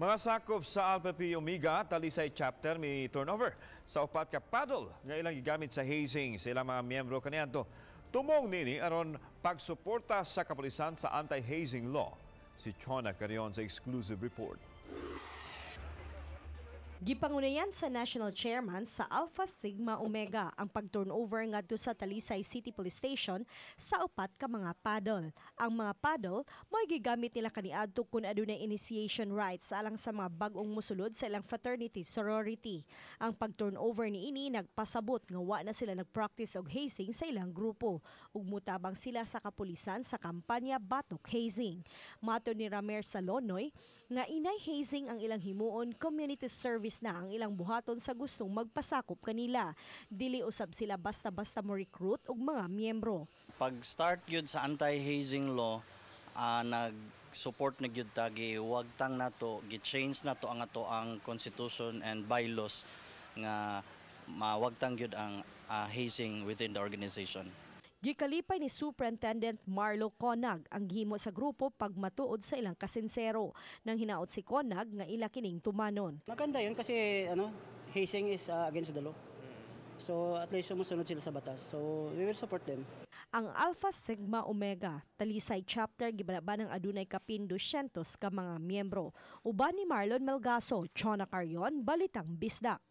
Mga sakop sa Alpha Phi Omega, Talisay Chapter mi turnover sa upat ka paddle nga ilang gigamit sa hazing sa ilang mga miyembro kaniadto. Tumong nini aron pagsuporta sa kapulisan sa anti-hazing law. Si Chona Carion sa exclusive report. Gipangunayan sa National Chairman sa Alpha Sigma Omega ang pag-turnover ngadto sa Talisay City Police Station sa upat ka mga paddle. Ang mga paddle mo'y gigamit nila kaniadto kung adunay initiation rites alang sa mga bag-ong musulod sa ilang fraternity sorority. Ang pag-turnover niini nagpasabot nga wa na sila nag-practice og hazing sa ilang grupo ug mutabang sila sa kapulisan sa kampanya Batok Hazing. Matod ni Ramer Salonoy nga inay hazing ang ilang himuon, community service na ang ilang buhaton sa gustong magpasakop kanila. Dili usab sila basta-basta mo recruit og mga miyembro. Pag start yun sa anti-hazing law, nag-support na gyud ta, giwagtang nato, gi-change nato ang ato ang constitution and bylaws nga mawagtang gyud ang hazing within the organization. Gikalipay ni Superintendent Marlo Conag ang gihimo sa grupo pagmatuod sa ilang kasinsero. Nang hinaot si Conag nga ila kining tumanon. Maganda yun kasi ano, hazing is against the law. So at least sumusunod sila sa batas. So we will support them. Ang Alpha Sigma Omega, Talisay Chapter, gibanabanang adunay kapin 200 ka mga miyembro. Uban ni Marlon Melgaso, Chona Carion, Balitang Bisdak.